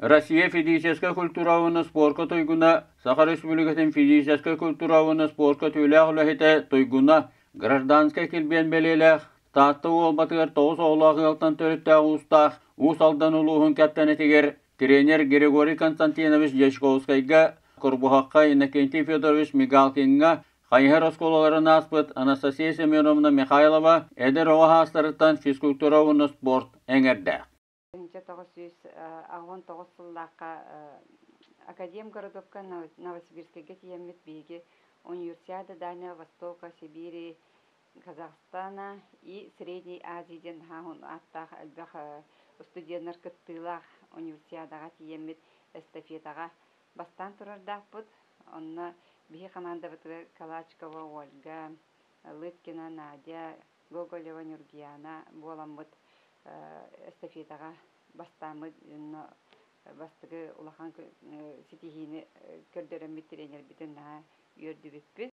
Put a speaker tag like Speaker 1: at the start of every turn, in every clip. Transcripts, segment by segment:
Speaker 1: Россия физическэй культура уонна спорка туйгуна, Саха Республикатын физическэй культура уонна спорка түүлээх үлэһитэ туйгуна, гражданскай килбиэн бэлиэлээх, Таатта Уолбатыгар 9 оҕолоох ыалтан төрүттээх уустаах Уус Алдан улууһун кэптэнитигэр тренер Григорий Константинович Дьячковскайга, Курбуһахха Иннокентий Федорович Мигалкиҥҥа хайыһар оскуолаларын ааспыт Анастасия Семеновна Михайлова эдэр оҕо саастарыттан физкультура уонна спорт эҥэрдээх.
Speaker 2: 1989 сыллаахха Академгородокка Новосибирскайга тиийэммит биһиги Универсиада Дальнего Востока, Сибири, Казахстана и Средней Азии диэн хаһун ааттаах элбэх студеннар кыттыылаах универсиадаҕа тиийэммит эстафетаҕа бастаан турардаахпыт. Онно биһи хамаандабытыгар Калачикова Ольга, Лыткина Надя, Гоголева Нюргияна буоламмыт эстафетаҕа бастааммыт онно бастакы улахан ситиһиини көрдөрөммүт тренербитин наһаа үөрдүбүппүт.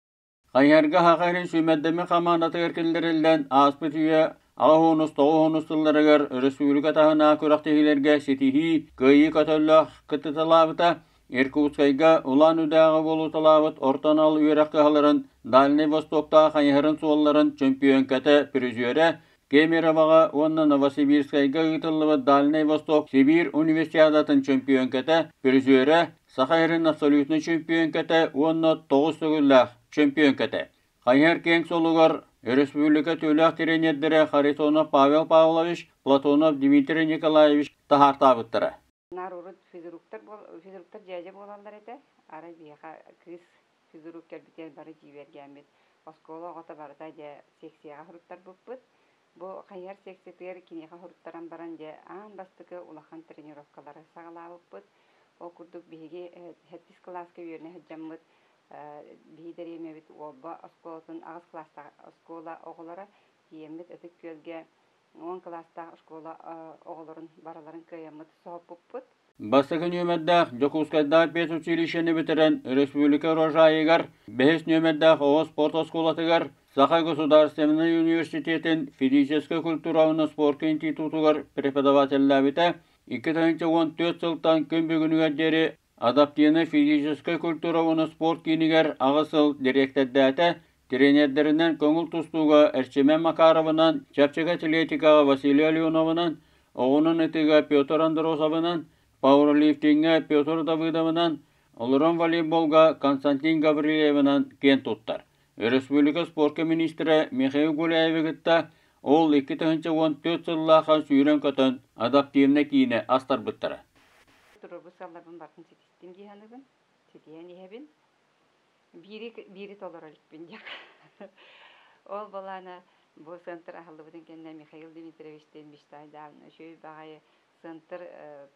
Speaker 1: Хайыһарга Саха сирин сүүмэрдэммит хамаандатыгар киллэриллэн ааспыт үйэ 89 сылларыгар өрөспүүбүлүкэ таһынааҕы күрэхтэһиилэргэ ситиһии, кыайыы көтөллөөх кыттыталаабыта, Иркутскайга Улан-Үдээҕи буолуталаабыт орто анал үөрэх кыһаларын Дальнай Востоктаах хайыһарын суолларын чөмпүйүөҥкэтэ призерэ, Кемеровоҕа уонна Новосибирскайга ыытыллыбыт Дальнай Восток Сибиир универсиадатын чөмпүйүөҥкэтэ призерэ, Саха сирин абсолютнай чөмпүйүөҥкэтэ уонна тоҕус төгүллээх чөмпүйүөҥкэтэ. Хайыһар киэҥ суолугар өрөспүүбүлүкэ түүлээх тренердэрэ Харитонов Павел Павлович, Платонов Дмитрий Николаевич таһаартаабыттара.
Speaker 2: Наар урут физруктар, физруктар дьээдьэ буолаллар этэ. Арай биһиэхэ кыыс физрук кэлбитигэр бары дьиибэргээммит. Оскуола оҕото барыта дьэ секцияҕа суруттарбыппыт. Бу хайыһар секциятыгар киниэхэ суруттаран баран дьэ аан бастакы улахан тренировкалары саҕалаабыппыт. Ол курдук биһиги сэттис кылааска үөрэнэ сылдьаммыт биһи дэриэбинэбит Уолба оскуолатын аҕыс кылаастаах оскуола оҕолоро тиийэммит Ытык Күөлгэ 10 кылаастаах оскуола оҕолорун барыларын кыайаммыт соһуппуппут.
Speaker 1: Бастакы нүөмэрдээх Дьокуускайдаах педучилищены бүтэрэн республика урожайыгар бэһис нүөмэрдээх оҕо спорт оскуолатыгар Саха государственнай университетын физическэй культура уонна спорка институтугар преподавателлээбитэ. 2014 сылтан күн бүгүнүгэр диэри адаптивнай физическэй культура уонна спорт киинигэр аҕыс сыл дириэктэрдээтэ, тренердэринэн көҥүл тустууга Эрчимэн Макаровынан, чэпчэки атлетикаҕа Василий Аленовынан, оҕунан ытыыга Петр Андросовынан, пауэрлифтиҥҥэ Петр Давыдовынан, олорон волейболга Константин Гаврильевынан киэн туттар. Өрөспүүбүлүкэ спорка министрэ Михаил Гуляевы кытта ол 2014 сыллаахха сүүрэн-көтөн адаптивнай киинэ астарбыттара.
Speaker 2: Туруорбут сыалларбын барытын ситистим дии саныыбын. Ситиһэн иһэбин. Биири, биири толоро иликпин диэх. Ол балаана бу центр аһыллыбытын кэннэ Михаил Дмитриевичтиин мечтайдаан үчүгэй баҕайы центр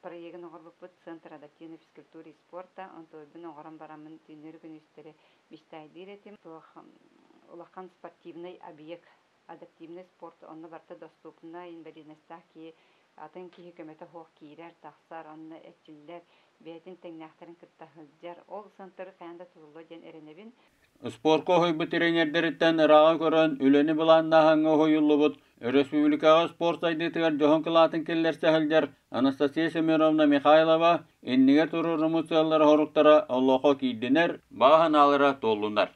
Speaker 2: проегын оҥорбуппут. Центр адаптивной физкультуры и спорта. Онтуойбун оҥорон бараммын түүннэри-күнүстэри мечтайдыыр этим. Туох улахан спортивный объект адаптивный спорт онно барыта доступно, инвалидностаах киһи атын киһи көмөтө суох киирэр, тахсар, онно эрчиллэр, бэйэтин тэҥнээхтэрин кытта сылдьар. Ол центры хайаан да тутуллуо диэн эрэнэбин.
Speaker 1: Спорка уһуйбут тренердэриттэн ырааҕы көрөн, үлэни былааннааһыҥҥа уһуйуллубут, өрөспүүбүлүкэҕэ спорт сайдыытыгар дьоһун кылаатын киллэрсэ сылдьар Анастасия Семеновна Михайлова иннигэр туруоруммут сыаллара-соруктара олоххо киирдинэр, баҕа санаалара туоллунар.